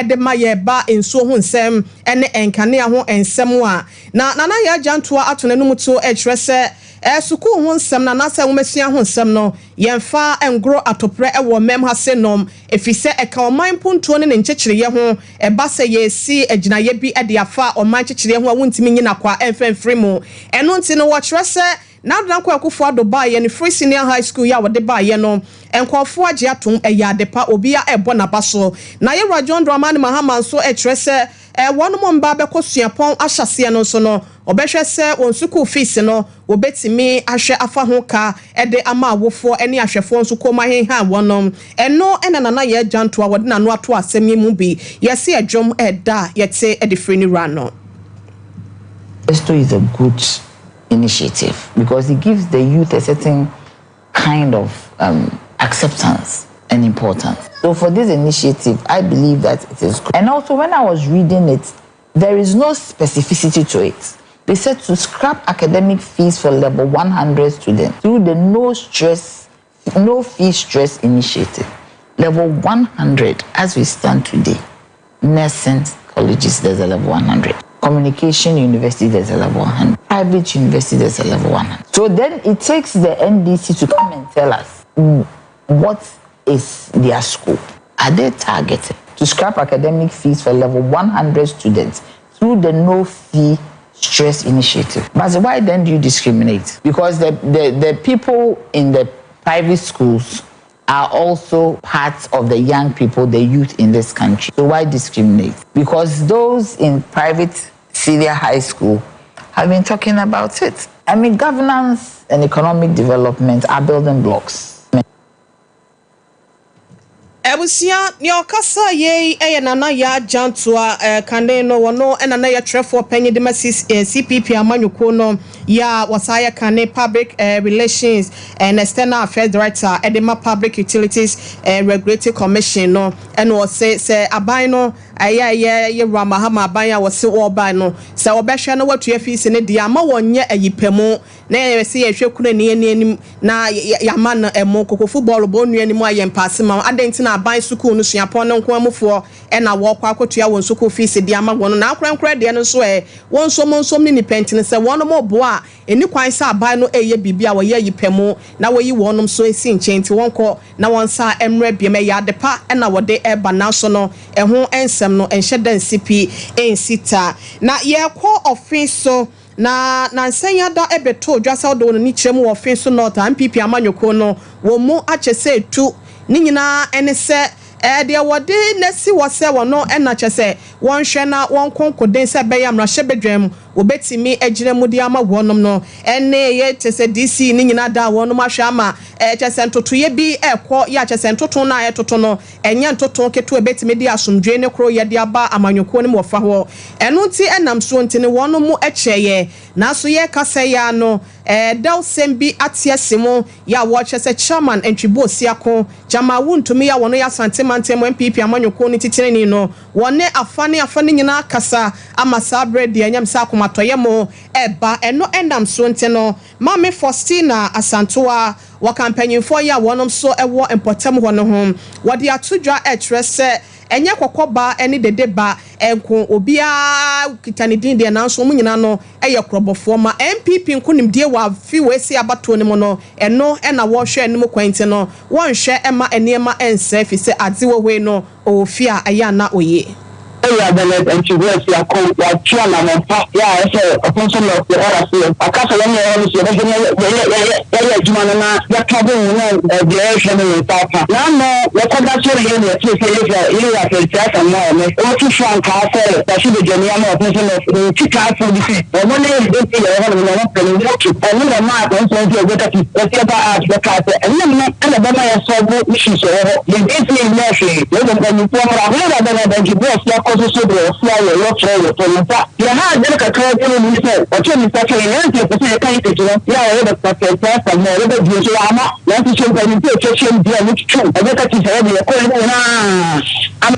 De ma yɛ ba nsuo ho nsɛm ne nkanea ho nsɛm a, na Nana Yaa Gyantoa ato n'anum to kyerɛ sɛ sukuu ho nsɛm no anaasɛ nwomasua ho nsɛm no, yɛmfa ngoro atoprɛ wɔ mmam ha se nom, ɛfiri sɛ ɛka ɔman mpuntuo ne ne nkyekyereeɛ ho. Ɛba sɛ yɛresi agyinaeɛ bi de afa ɔman nkyekyereeɛ ho a, wontumi nyi no akwa mfa mfiri mu. Ɛno nti no, wɔkyerɛ sɛ Nana Dankwa Akufo-Addo baeɛ no, Free Senior High School yi a wɔde baeɛ no, nkurɔfoɔ agye atom, ɛyɛ ade pa, obiara rebɔ n'aba so. Na Yɛwura John Dramani Mahama nso rekyerɛ sɛ wɔnom mma bɛkɔ suapɔn ahyɛaseɛ no nso no, wɔbɛhwɛ sɛ wɔn sukuu fees no, wɔbɛtumi ahwɛ afa ho ka de ama awofoɔ ne ahwɛfoɔ nso kɔn mu ahenhan wɔnom. Ɛno na Nana Yaa Gyantoa wɔde n'ano ato asɛm yi mu bi. Yɛse ɛdwom ɛda a yɛte de firi ne wura no. Esto is a good initiative because it gives the youth a certain kind of acceptance and importance. So for this initiative, I believe that it is good. And also when I was reading it, there is no specificity to it. They said to scrap academic fees for level 100 students through the no stress, no fee stress initiative. Level 100, as we stand today, nursing colleges, there's a level 100. Communication university, there's a level 100. Private university, there's a level 100. So then it takes the NDC to come and tell us what is their scope. Are they targeted to scrap academic fees for level 100 students through the no fee stress initiative? But why then do you discriminate? Because the people in the private schools are also parts of the young people, the youth in this country. So why discriminate? Because those in private senior high school have been talking about it. I mean, governance and economic development are building blocks. Abusua, nea ɔkasa yei yɛ Nana Yaa Gyantoa. Kane no wɔno ɛna na yɛ twerɛfoɔ panyin de ma CPP amanyɔkuo no yɛ a wɔsan yɛ kane public relations and external affairs director ɛde ma Public Utilities Regulatory Commission no. Ɛna ɔse sɛ aban no ɛyɛ ɛyɛ yɛ wura Mahama aban a wɔse wɔreba no, sɛ wɔbɛhwɛ no wɔatua fees no deɛ ama wɔnyɛ ayipamu na yɛ sɛ yɛhwɛ kura ni anim na yɛama no ɛmo kokofo bɔɔlo bɔ nua anim a yɛ mpaase ma. Adan nti na aban sukuu no suapɔn no nko amufoɔ ɛna wɔkɔ akɔtua wɔn sukuu fees de ama wɔn na akorankora deɛ no nso wɔn nso mo nso ne nipa nti sɛ wɔn mo boa a, ɛni kwan sɛ aban no ɛyɛ biribi a wɔyɛ ayipamu na wɔyi wɔn nso esi nkyɛn. Nti wɔn kɔ na wɔn nsa mmerɛ biem, ɛyɛ ade pa ɛna wɔde ɛba, nanso no ɛho nsɛm no ɛnhyɛ da nsi pi ɛnsi ta. Na yɛkɔ ɔfe so na nansan ada ɛbɛto dwa sɛ ɔde wɔn ani kyerɛ mu wɔ Offinso North a NPP amanyɔkuo no wɔn mu akyɛ sɛ etu ne nyinaa ɛne sɛ deɛ wɔde n'asi wɔ sɛ wɔn ɛna kyɛ sɛ wɔnhwɛ na wɔn nkonkoden sɛ ɛbɛyɛ mmarahyɛbadwam wɔbɛtumi agyina mu de ama wɔnom no, ɛne yɛ kyɛ sɛ DC ne nyinaa da a wɔnom ahwɛ ama kyɛ sɛ ntotoeɛ bi ɛkɔ yɛ akyɛ sɛ ntoto no a ɛtoto no ɛnyɛ ntoto ketewa ɛbɛtumi de asomdwe ne koro yɛde aba amanyɔkuo no mu wɔfa hɔ. Ɛno nti ɛnam soɔ nti ne wɔnom mu ɛkyɛeɛ, nanso yɛrekasa yi ano dɛwsɛm bi ate ase mu yɛ a wɔkyerɛ sɛ Chairman Ntwibo Osiako Gyama Wontumi a wɔno yɛ Asante Mantam NPP amanyɔkuo no titenani no, wɔne afa ne afa no nyinaa kasa ama saa berɛ deɛ ɛnyam sɛ akomatɔyɛ mo ɛba. Ɛno ɛnam so nti no, Maame Faustina Asantoa wɔka mpanyinfoɔ yi a wɔnom nso ɛwɔ mpɔtam hɔ no ho, wɔde ato dwa ɛkyerɛ sɛ ɛnyɛ kɔkɔba ne dede ba nko, obiara kita ne din deɛ, nanso wɔn nyinaa no yɛ korɔbɔfoɔ ma NPP nkonimdie wɔ afi wɔ esi abatoɔ no mu no. Ɛno ɛna wɔrehwɛ anim kwan ti no, wɔnhwɛ ɛma nneɛma ɛnsɛ fi sɛ adze wɔ hɔ yi no ɔwɔ fie a ɛyɛ ana oye. Ewura Bernard Antwi Boasiako watu anammɔn pa yɛ a ɛsɛ Offinso North yɛda ase. Aka sɛ yɛn yɛwɔ no so yɛbɛhwɛ na yɛyɛ adwuma no na yɛka bo mu na deɛ yɛhwɛ no yɛn nsa aka. Na ano yɛkɔda so yɛ ne yɛtee sɛ yɛwura Fɛnti Asamoah ɛnɛ wɔtu frankaa sɛ mmarahyɛbadwani ama Offinso North ne nkyikaafo bi sɛ wɔn ne yɛbɛsi yɛwɔ hɔ nom na wɔpɛ no wɔtu ɔno na ɔmaa akɔnsɔn nti executive wɔsi ɛba a bɛkaa sɛ ɛnam no ɛna ɛbɛma yɛsɔbo issues ɛwɔ hɔ. Yɛn DC nyɛ hwee na mmom mpanyinfoɔ mmra. Ewura Bernard Antwi Boasiako so so deɛ ɔsi ayɛ yɛfrɛ yɛtɔ ne nsa. Deɛ ha adwene kakra bi no ni sɛ ɔtwe ne nsa kyerɛ yɛn nti ɛpɛ sɛ yɛka yi kɛkɛ no yɛ a ɔyɛ Dr. Fɛnti Asamoah ɔbɛba so wɔ ama, nanso so mpanyinfoɔ atwa hyɛm bi a wɔtutu executive sɛ wɔde yɛkɔ yɛ nyinaa.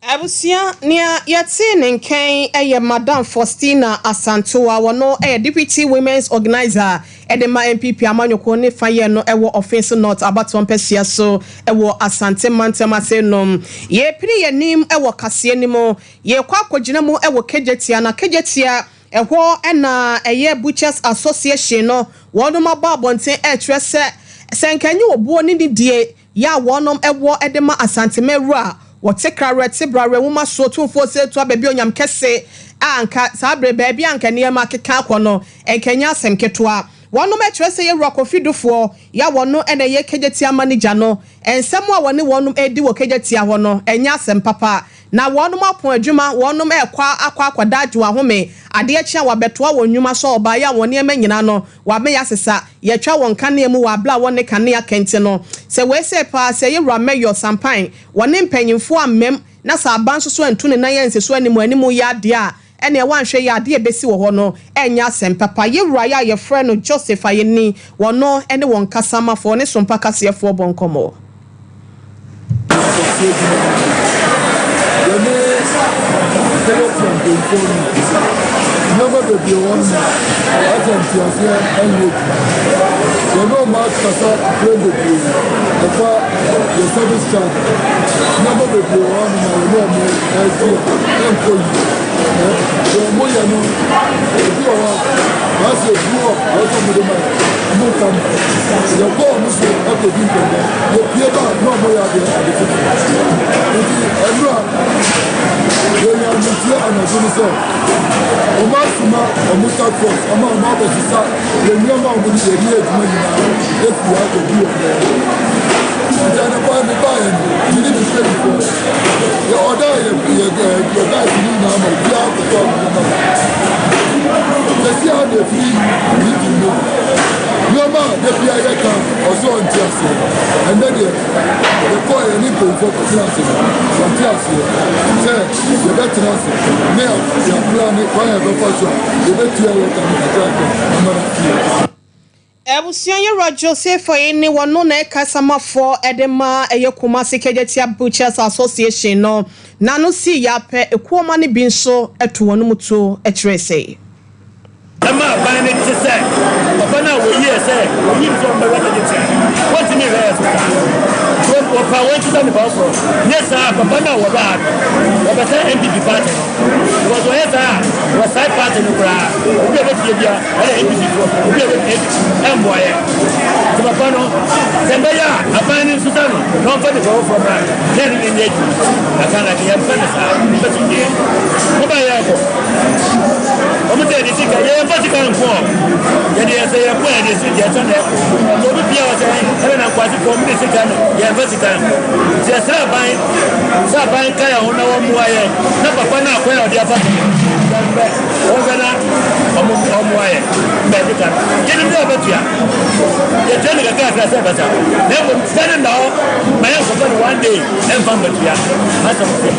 Abusua, nea yɛtee ne nkɛn yɛ Madam Faustina Asantewa, wɔno yɛ Deputy Women's Organiser de ma NPP amanyɔkuo ne fa yɛ no wɔ Offinso North abatoɔ mpɛsua so wɔ Asante mantam ase nom. Yɛrepini yɛn anim wɔ kaseɛ no mu, yɛrekɔ akɔgyina mu wɔ Kejetia, na Kejetia ɛhɔ na ɛyɛ Butchers Association no wɔnom abɔ abɔnten rekyerɛ sɛ, sɛ nka ɛnyɛ obuo ne nidie Yɛ a wɔnom wɔ de ma Asantema awura a wɔte krawerɛ te brawerɛ nwoma soɔ tumfoɔ Osetu Abɛbi Onyam kɛse a anka saa bere baabi a anka nneɛma akeka akɔ no nka ɛnyɛ asɛm ketewa. Wɔnom kyerɛ sɛ Yɛwura Kofi Dufoɔ yɛ a wɔno na ɛyɛ Kejetia manigya no nsɛm a wɔne wɔnom redi wɔ Kejetia hɔ no ɛnyɛ asɛm papa na wɔnom apɔn adwuma wɔnom rekɔ akɔ akɔda agye wɔn ahome adeɛ kye a wɔabɛtoa wɔn nnwuma so a wɔbaeɛ a wɔn nneɛma nyinaa no Wɔabɛyɛ asesa, yɛatwa wɔn nkanea mu wɔ abere a wɔnne kanea kɛntɛn no. Sɛ wei sei paa, sɛ yɛwura Mayor Sampan, wɔne mpanyimfoɔ ammam na sɛ aban nso so antu ne nan ansi so anim anim yɛ adeɛ a, ɛneɛ woanhwɛ yie a adeɛ a ɛbɛsi wɔ hɔ no ɛnyɛ asɛm papa. Yɛwura yi a yɛfrɛ no Joseph Ayeni, wɔno ne wɔn kasamafoɔ ne Sompa kaseɛfoɔ bɔ nkɔmmɔ. Nkwasi adwuma no mu. Yɛne Kejetia mpanyinfoɔ no nneɛma bebree wɔ hɔ a ɛsɛ nteaseɛ ɛnyɛ adwuma. Yɛne wɔn akasa mprɛn bebree ɛfa yɛ service charge. Nneɛma bebree wɔ hɔ a yɛne wɔn ɛredi a ɛnkɔ yie. Deɛ wɔyɛ no ebi wɔ hɔ a baasɛ ebi wɔ a wɔsɛ wɔde ma yɛ wɔn nfa ma yɛkɔ wɔn so ɛkɔdi nkɔmmɔ yɛpie ba na wɔn yɛ adeɛ ade foforɔ nti ɛnura yɛnya nteɛ anadwo no sɛ wɔn asoma wɔn task force ama wɔn abɛsesa yɛn nneɛma a wɔn de yɛde yɛ adwuma nyinaa efi ha kɔgu wɔn hɔ nti anapa mi ba yɛ no mi ne mi mpanyinfoɔ yɛ ɔda yɛ yɛ yɛ guys ne nyinaa ma obiara kɔtɔ wɔn nneɛma sɛsi a na efiri meeting mu nneɛma a da bia yɛka ɔsɛ ɔnte aseɛ ɛnɛ deɛ yɛkɔɔ yɛ ne mpanyinfoɔ kɔtena ase no ɔnte aseɛ sɛ yɛbɛtena ase ne yɛapla ne kwan a yɛbɛfa so a yɛbɛtua yɛ ka no kakrakra ama no atie. Abusua Yɛwura Joseph yi ne wɔno na ɛka samafoɔ de ma ɛyɛ Kumasi Kejetia Butchers Association no na no sii yɛ apɛ ekuoma no bi nso to wɔn mu tuo kyerɛɛ sei. Ɛma aban no te sɛ papa no a wɔyii sɛ wɔyii no sɛ ɔmmɛhwɛ Kejetia no, wɔntumi nhwɛ yɛn so saa. Wɔpɛ a wɔnsesa nnipa foforɔ. Nyɛ saa a, papa no a wɔba ha no, wɔbɛsɛe NPP party no. Because wɔyɛ saa a, wɔsɛe party no koraa. Obi a ɔbɛpie biara, ɛna NPP foɔ, obi a ɔbɛpie ɛmmoa yɛn. Nti papa no, sɛ ɛbɛyɛ a, aban no nsesa no na ɔmfa nnipa foforɔ mmra na ɛne no nyɛ adwuma. Na Ghana deɛ yɛmpɛ no saa, yɛmpɛ asomdwoeɛ. Moba yɛrekɔ. Wɔn sɛ yɛde sika, yɛmfa sika nko ɔ. Yɛde yɛ sɛ yɛko a yɛde si deɛ ɛsɛ na ɛko. Sɛ obi pia wɔ sɛ ɛna na nkwasefoɔ wɔn de sika no, yɛmfa sika nko. Nti yɛsrɛ aban sɛ aban nka yɛn ho na wɔn mmoa yɛn na papa no akwan a ɔde afa so no yɛmpɛ. Wɔn hwɛ na wɔn mmoa yɛn ma yɛde ka no. Yɛnim sɛ yɛbɛtua. Yɛtua no kakrakra sɛ ɛbɛsa. Na mmom sika no nna hɔ ma yɛnkɔfa no one day ɛmfa mmɛtua. Asɛm sɛ.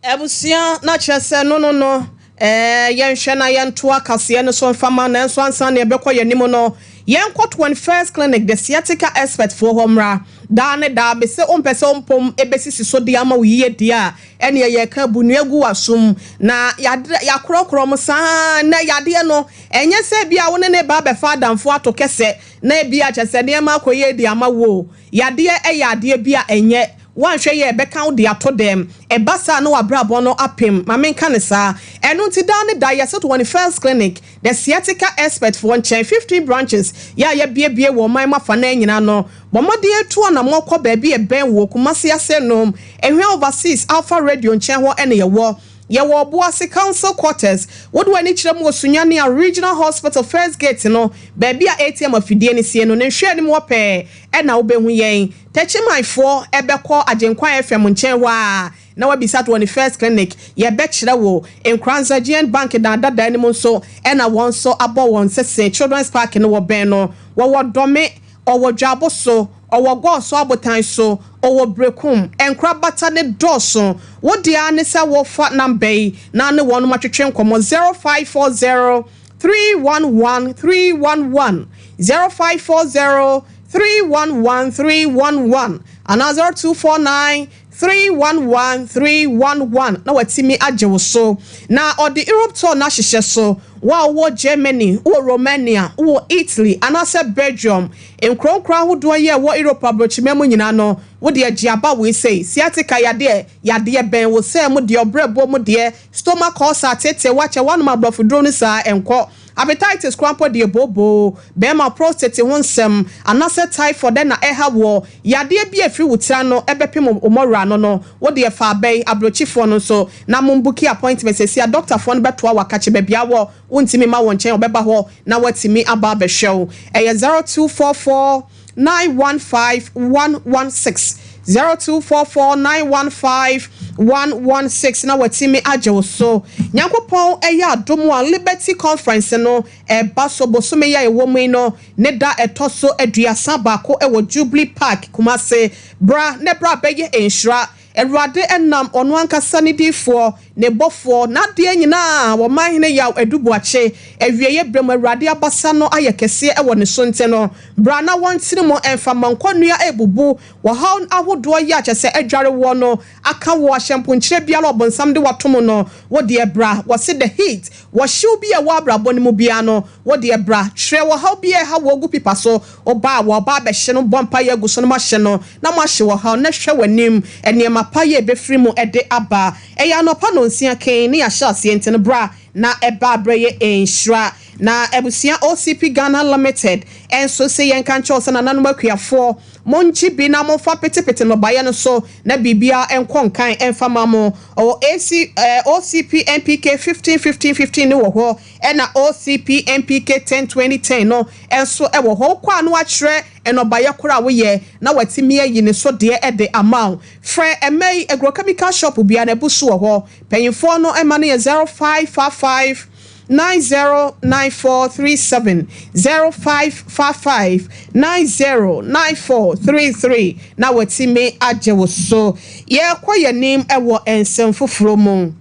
Abusua na kyerɛ sɛ no no no eh, yɛnhwɛ na yɛntoa kaseɛ no so mfa ma nanso ansa na yɛbɛkɔ yɛn anim no, yɛnkɔ 21st Clinic the sciatica expert foɔ hɔ mmra. Daa ne daa mese wompɛ sɛ wo mpom bɛsisi so de ama wo yie deɛ a, ɛneɛ yɛreka abu nnua gu w'asom na yɛakorɔkorɔ mo saa ara. Nnɛ yadeɛ no, ɛnyɛ sɛ ebia wo ne no reba abɛfa adamfoɔ ato kɛsɛ na ebia kyerɛ sɛ nneɛma akɔ yie de ama wo o. Yadeɛ yɛ adeɛ bi a ɛnyɛ Woanhwɛ yie a ɛbɛka wo de ato dɛm. Ɛba saa a na w'abrabɔ no apem, ma menka no saa. Ɛno nti daa ne da yɛse to wɔne First Clinic, the sciatica expert foɔ nkyɛn, 15 branches yɛ a yɛabuebue wɔ ɔman mu afanaa nyinaa no. Bɔ mmɔden atu anammɔn kɔ baabi a ɛbɛn wo, Kumasi Asenom, Ahwea Overseas, Alpha Radio nkyɛn hɔ na yɛwɔ. Yɛwɔ Obuasi Council Quarters. Wode w'ani kyerɛ mu wɔ Sunyani a Regional Hospital First Gate no, baabi a ATM afidie no sie no, ne nhwɛanim hɔ pɛɛ na wobɛhu yɛn. Techimanfoɔ bɛkɔ Agyenkwa FM nkyɛn hɔ ara na wabisa to wɔ ne First Clinic. Yɛbɛkyerɛ wo. Nkoranza GN Bank dan dada no mu nso na wɔn nso abɔ wɔn sese. Children's Park no wɔbɛn no. Wɔwɔ Dɔme, ɔwɔ Dwabo so, ɔwɔ Gɔɔso Abotan so, ɔwɔ Berekum. Nkorabata no dɔɔso. Wo deɛ ara ne sɛ wofa number yi na ne wɔnom atwetwe nkɔmmɔ, 0540 311 311, 0540 311 311 anaa 0249 311 311 na watumi agye wo so. Na ɔde Europe tour no ahyehyɛ so. Wo a wowɔ Germany, wowɔ Romania, wowɔ Italy anaasɛ Belgium, nkuro nkuro ahodoɔ yi a ɛwɔ Europe aburokyima mu nyinaa no, wo deɛ gye aba wei sei, sciatica yadeɛ, yadeɛ bɛn wo sɛɛ mu deɛ, ɔbrɛboɔ mu deɛ, stomach ulcer ateetee wo akyɛ, woanom aborɔfoduro no saa ɛnkɔ. Hepatitis koraa mpo deɛ booboo, bɛɛma prostate ho nsɛm, anasɛ typhoid ɛna ɛha woɔ, yadeɛ bi a ɛfiri wo tiri ano ɛbɛpem wo mmɔwerɛ ano no, wo deɛ fa abɛn abrokyifoɔ no nso na mo mbuki appointment seesei a dɔktafoɔ no bɛtoa wo akakye baabi a wɔ, wontumi mma wɔn nkyɛn wɔbɛba hɔ na wɔatumi aba abɛhwɛ wo. Ɛyɛ 0244 915 116. 0244 915 116 na watumi agye wo so. Nyankopɔn yɛ adom a Liberty Conference no ɛreba so bosome yi a yɛwɔ mu yi no ne da ɛtɔ so 31 wɔ Jubilee Park, Kumasi. Bra na bra bɛyɛ nhyira. Awurade nam ɔno ankasa ne diyifoɔ, ne bɔfoɔ, n'adeɛ nyinaa, Ɔmanhene Yaw Adu Boakye, awieɛ berɛ mu Awurade abasa no ayɛ kɛseɛ wɔ ne so nti no, bra na wɔntene mu mfa ma nkɔnnua rebubu wɔhaw ahodoɔ yi a kyerɛ sɛ adware woɔ no aka wo ahyɛ mponkyerɛ biara a ɔbonsam de wo ato mu no, wo deɛ bra, wɔse the heat, wɔhyew bi a ɛwɔ abrabɔ no mu biara no, wo deɛ bra, twerɛ wɔhaw bi a ɛha woɔ gu pipa so, woba a wɔba abɛhye no, bɔ mpaeɛ agu so na moahye no, na moahye wɔhaw, na hwɛ w'anim nneɛma pa yi a ɛbɛfiri mu de aba. Ɛyɛ anɔpa nnɔnsia kann ne yɛahyɛ aseɛ nti no bra na ɛba berɛ yɛ nhyira. Na abusua OCP Ghana Limited nso se yɛnka nkyerɛ wo sɛ nananom akuafoɔ mongye bi na momfa petepete nnɔbaeɛ no so na biribiara nkɔ nkan mfa ma mo. Ɔwɔ AC OCP NPK 15 15 15 no wɔ hɔ ɛna OCP NPK 10 20 10 no nso wɔ hɔ. Wokɔ a na woakyerɛ nnɔbaeɛ korɔ a woyɛ na watumi ayi ne so deɛ de ama wo. Frɛ ɛmɛ yi agrochemical shop biara na abu so wɔ hɔ. Panyinfoɔ no ɛma no yɛ 0555 909437, 0555 909433 na watumi agye wo so. Yɛrekɔ yɛn anim wɔ nsɛm foforɔ mu.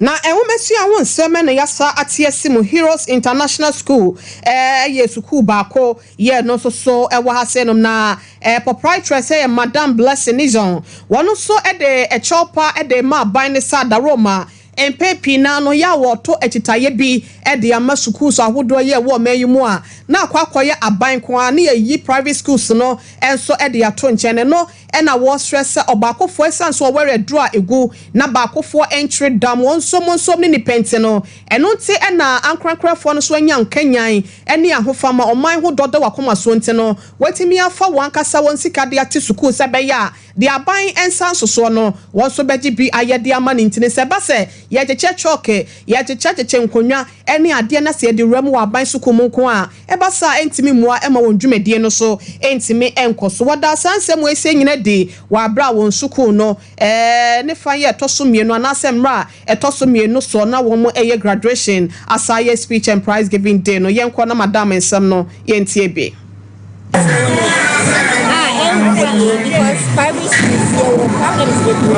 Na nwomasua ho nsɛm na yɛasa ate asi mu. Heroes International School yɛ sukuu baako yɛ no nso so wɔ ha sei nom na proprietress yɛ Madam Blessing Nizon. Wɔn nso de kyɛw pa de ma aban ne sa Daroma. Mpɛn pii naa no yɛ a wɔto akyitaeɛ bi de ama sukuus ahodoɔ yi a ɛwɔ ɔman yi mu a na akɔ akɔyɛ aban nko ara ne yɛyi private schools no nso de ato nkyɛn. Ɛno na wɔsrɛ sɛ ɔbaakofoɔ ɛsiane sɛ ɔware aduro a ɛgu na baakofoɔ nkyere dam wɔn nso mo nso ne nipa nti no. Ɛno nti na ankorankorɛfoɔ no nso anya nkanyan ne ahofama ɔman ho dɔ da wɔn akoma soɔ nti no wɔatumi afa wɔn ankasa wɔn sika de ate sukuu sɛ ɛbɛyɛ a deɛ aban nsa nsosoɔ no wɔn nso bɛgye bi ayɛ de ama no nti no sɛ ɛba sɛ yɛkyekyɛ kyɔɔke, yɛkyekyɛkyekyɛ nkonnwa ne adeɛ na sɛ yɛde wura mu wɔ aban sukuu mu nko a, ɛba saa a ɛntumi mmoa mma wɔn dwumadie no so ntumi nkɔ so. Wɔdaa saa nsɛm wei sei nyina adi wɔ aberɛ a wɔn sukuu no ne fa yɛ ɛtɔ so mmienu anaasɛ mmerɛ a ɛtɔ so mmienu soɔ na wɔn yɛ graduation asan ayɛ speech and prize giving day no. Yɛnkɔ na madam nsɛm no yɛntie bi. Ah, ɛnkɔ yie because private schools yɛwɔ problems bebree.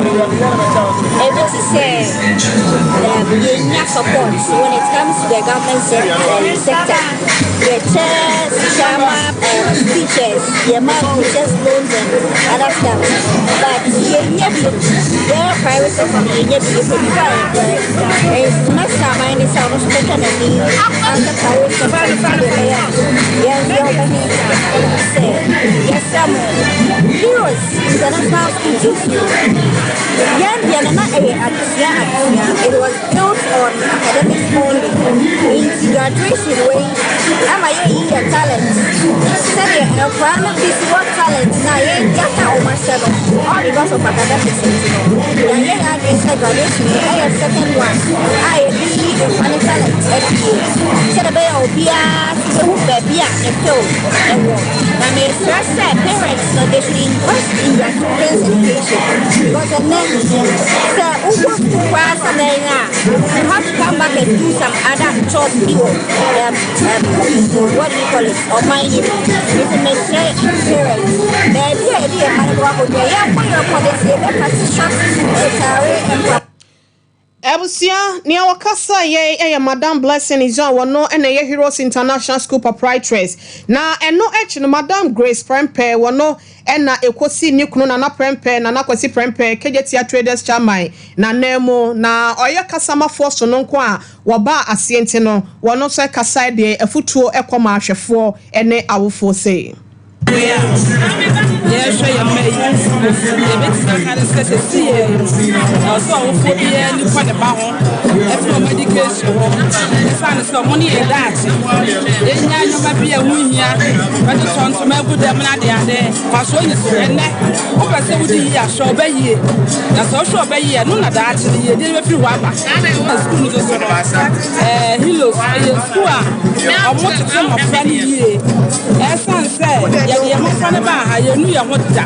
Ebi te sɛ yɛnnya support when it comes to the government sector. Yɛkyɛ sika ma teachers, yɛma teachers loans and other stuff. But yɛnnya bi, yɛyɛ private sector no yɛnnya bi, yɛpɛ bi ba a yɛbrɛ. Nti mɛsrɛ aban no sɛ ɔno nso bɛhwɛ n'ani ahwɛ private sector no sɛdeɛ ɛbɛyɛ a yɛn nso yɛn ho bɛhia sɛ yɛsrɛ mo Heroes International School titiriw yɛn deɛ no na ɛyɛ adesua adesua it was built on academics only nti graduation wei ama yɛyi yɛ talent sɛdeɛ nkwadaa no bi so wɔ talent na yɛn yɛaka wɔn ahyɛ no all because of academics nti no yɛayɛ yɛn adwene sɛ graduation no ɛyɛ second one a yɛde yi nkwa ne talent apue sɛdeɛ ɛbɛyɛ a obiara nso bɛhu baabi a ne field wɔ. Na mesrɛ sɛ parents no they should invest in their children's education because ɛnɛ sɛ wokɔ sukuu koraa sɛ dɛn a you have to come back and do some other chores bi wɔ what do you call it ɔman yi mu. Nti mesrɛ parents baabi a yɛde yɛn mma no bɛkɔ akɔdua yɛnkɔ yɛn mmɔden sɛ yɛbɛka t-shirt, ntaare, mpaboa. Abusua, nea ɔkasa yɛ yɛ Madam Blessing Izan, wɔno na ɛyɛ Heroes International School proprietress. Na ɛno akyi no, Madam Grace Prempeh, wɔno ɛna ɛkɔsi ne kunu Nana Prempeh, Nana Kwasi Prempeh, Kejetia Traders chairman nanan mu, na ɔyɛ kasamafoɔ sononko a wɔbaa aseɛ nti no, wɔno nso ɛkasa deɛ afutuo ɛkɔ ma ahwɛfoɔ ne awofoɔ sei. Wei a yɛrehwɛ yɛn mma yi, yɛbɛtumi aka ne sɛ sɛsi yɛ ɛwɔ sɛ ɔwofoɔ biara ni kɔ ne ba ho ɛfiri wɔn education ho, ɛsiane sɛ wɔn ne yɛn daakye. Yɛnya nneɛma bi a ɛho hia bɛtotɔ ntoma agu dɛm no adeade mfasoɔ ni so. Ɛnnɛ wopɛ sɛ wodi yie ahwɛ ɔbɛ yie, na sɛ wohwɛ ɔbɛ yie ɛno na daakye no yiedie bɛfiri hɔ aba. Na sukuu no nso so no, Helos ɛyɛ sukuu a wɔtete mmɔfra no yie. Ɛsiane sɛ yɛde yɛn mmɔfra no baa ha, yɛnnu yɛn ho da.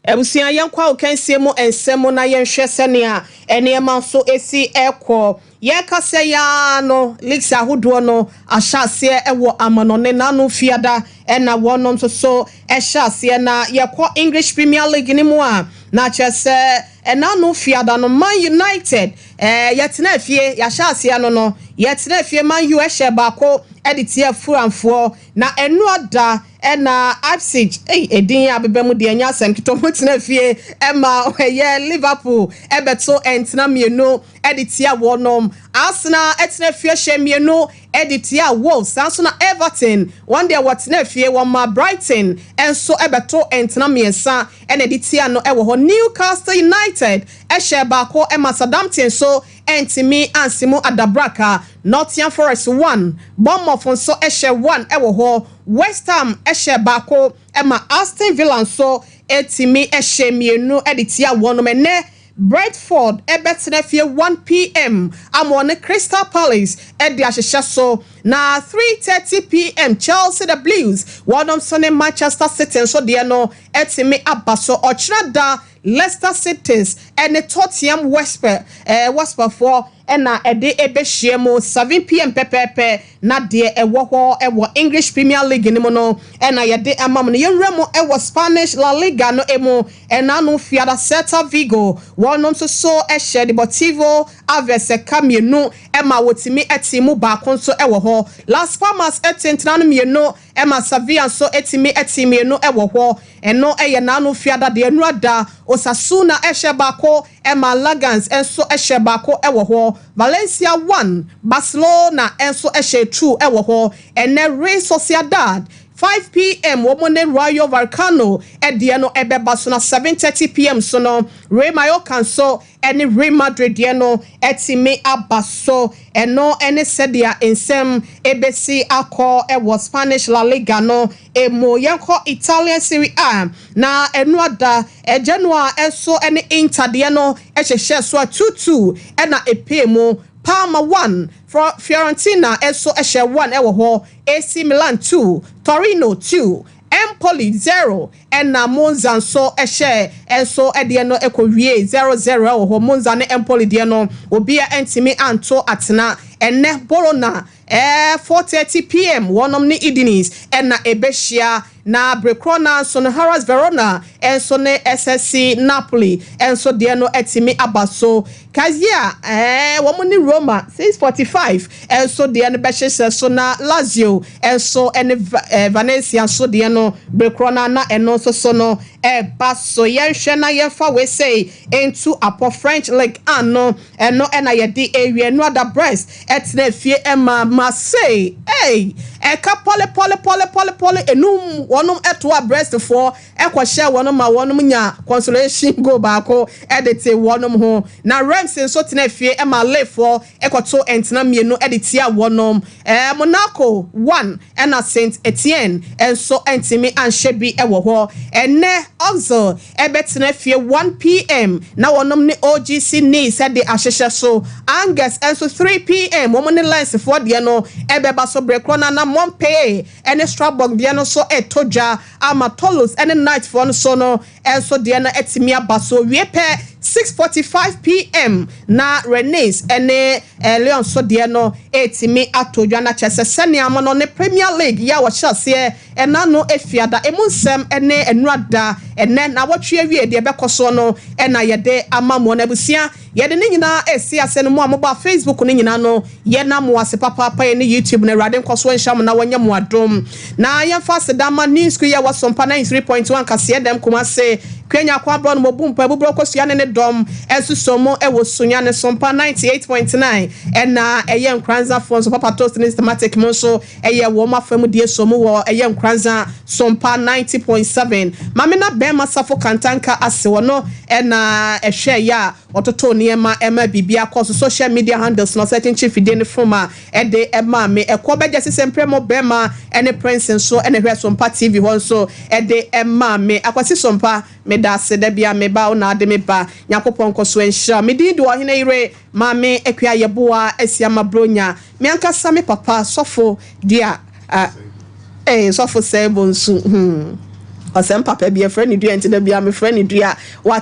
Abusua, yɛnkɔ agokansie mu nsɛm mu na yɛnhwɛ sɛnea nneɛma nso si rekɔ. Yɛrekasa yi ara no, leagues ahodoɔ no ahyɛ aseɛ wɔ amanɔne. N'ano Fiada na wɔnom nso so hyɛ aseɛ. Na yɛkɔ English Premier League no mu a, na kyerɛ sɛ ɛnano Fiada no, Man United, yɛtena fie, yɛahyɛ aseɛ no, yɛtena fie, Man U hyɛ baako de tia Fulhamfoɔ. Na ɛnoa da na Leipzig, ei, edin a abeba mu deɛ ɛnyɛ asɛm ketewa, wɔtena fie ma ɛyɛ Liverpool ɛbɛto ntena 2 de tia wɔnom. Arsenal tena fie hyɛ 2 de tia Wolves, saa nso na Everton, wɔn deɛ wɔtena fie, wɔma Brighton nso ɛbɛto ntena 3 na de tia no wɔ hɔ. Newcastle United hyɛ 1 ma Southampton nso ntumi ansi mu adabraka. Nottingham Forest 1, Bournemouth nso hyɛ 1 wɔ hɔ. West Ham hyɛ 1 ma Aston Villa nso etumi hyɛ 2 de tia wɔnom. Ɛnɛ Brentford ɛbɛtena fie 1 p.m. ama ɔne Crystal Palace ɛde ahyehyɛ so, na 3:30 p.m. Chelsea, the Blues, wɔnom nso ne Manchester City nso deɛ no ɛtumi aba so. Ɔkyerɛ da Leicester City ɛne Tottenham Hotspur, Hotspurfoɔ ɛna ɛde ɛbɛhyia mu 7 p.m. pɛpɛɛpɛ. Na deɛ ɛwɔ hɔ ɛwɔ English Premier League no mu no ɛna yɛde ama mu no. Yɛnwura mu ɛwɔ Spanish La Liga no mu. Ɛna no Fiada, Celta Vigo wɔnom nso so ɛhyɛ Deportivo Aves ɛka 2 ɛma wɔtumi ɛte mu 1 nso ɛwɔ hɔ. Las Palmas ɛte ntena no 2 ɛma Sevilla nso ɛtumi ɛte 2 ɛwɔ hɔ. Ɛno ɛyɛ n'ano Fiada deɛ. Nura da Osasuna ɛhyɛ 1 ɛma Leganes nso ɛhyɛ 1 ɛwɔ hɔ. Valencia 1, Barcelona nso ɛhyɛ 2 ɛwɔ hɔ. Ɛnɛ Real Sociedad 5 p.m. wɔn ne Rayo Vallecano ɛdeɛ no ɛbɛba so, na 7:30 p.m. so no Real Mallorca nso ɛne Real Madrid deɛ no ɛtumi aba so. Ɛno ɛne sɛdeɛ nsɛm ɛbɛsi akɔ ɛwɔ Spanish La Liga no emu. Yɛnkɔ Italian Serie A, na ɛno ada Genoa nso ɛne Inter deɛ no ɛhyehyɛ so a 2-2 ɛna epie mu. Parma 1, Fiorentina nso hyɛ 1 ɛwɔ hɔ. AC Milan 2, Torino 2, Empoli 0, ɛna Monza nso hyɛ nso deɛ no ɛkɔwie 0-0 ɛwɔ hɔ. Monza ne Empoli deɛ no, obiara ntumi anto atena. Ɛnɛ Bologna 4:30 p.m. wɔnom ne Udinese ɛna ɛbɛhyia, na berekorɔ na nso no Hellas Verona nso ne SSC Napoli nso deɛ no ɛtumi aba so. Cagliari wɔn ne Roma 6:45 nso deɛ no bɛhyehyɛ so, na Lazio nso ne Venezia nso deɛ no berekorɔ na na ɛno nso so no ɛba so. Yɛnhwɛ na yɛmfa wei sei ntu apɔ. French League ano ɛno ɛna yɛde ewie no ada Brest ɛtena fie ɛma Marseille ɛy ɛka pɔle pɔle pɔle pɔle pɔle enum. Wɔnom ɛtoa Brestfoɔ ɛkɔhyɛ wɔnom ma wɔnom nya consolation goal 1 ɛde te wɔnom ho. Na Reims nso tena fie ɛma Lillefoɔ ɛkɔto ntena 2 ɛde tia wɔnom. Monaco 1 ɛna Saint Etienne nso ntumi anhyɛ bi ɛwɔ hɔ. Ɛnɛ Auxerre ɛbɛtena fie 1 p.m. na wɔnom ne OGC Nice ɛde ahyehyɛ so. Angers nso 3 p.m. wɔn ne Lens foɔ deɛ no ɛbɛba so. Berekorɔ na na Montpellier ɛne Strasbourg deɛ no nso ɛtɔ dwa ama Toulouse ɛne Nantes foɔ no so no ɛnso deɛ no ɛtumi aba so. Wie pɛ. 6:45 p.m. na Rennes ne Lyon so deɛ no ɛretumi atɔ dwa. Na kyerɛ sɛ sɛnea mo no ne Premier League yɛ a wɔhyɛ aseɛ ɛna no efiada emu nsɛm ne nnura ɛnɛ na wɔtwe awie deɛ ɛbɛkɔ soɔ no, ɛna yɛde ama mo. No abusua, yɛde ne nyinaa esi ase no mu a moba Facebook no nyinaa no, yɛnam mo ase papaapa. Yɛ ne YouTube no, Awurade nkɔ so nhyɛ mo na wɔnyɛ mo adom. Na yɛmfa aseda ma News School yɛ wɔ Sompa 93.1 kaseɛ dɛm Kumase Kwanya Kwabrɔ no mobu mpa ebuburo kosua ne ne dɔm ɛsoso mu ɛwɔ Sunya ne Sompa 98.9, ɛna ɛyɛ Nkranzafoɔ nso, Papa Toast ne Systematic mu nso ɛyɛ wɔn afa mu die so mu wɔ ɛyɛ Nkranza Sompa 90.7. Maame na bɛrima Safo Kantanka ase wɔ no, ɛna ɛhwɛ yɛ a ɔtoto nneɛma ɛma biribi akɔ so. Social media handles na ɔsɛ kyenkyen fidie ne fom a ɛde ɛma me ɛkɔ bɛgye sisɛ mpere mu bɛrima ɛne Prince nso, ɛna ɛhwɛ Sompa TV hɔ nso ɛde ɛma me Akwasi Sompa. Meda ase da bia meba wo na ade me ba. Nyankopɔn nkɔ so nhyira me din de Ɔhene Yere Maame Akua Yɛboa Asi Ama Bronya. Me ankasa me papa sɔfo dua sɔfo sɛ bonsu ɔsɛm papa bi ɛfrɛ ne dua, nti da bia mefrɛ ne dua wa.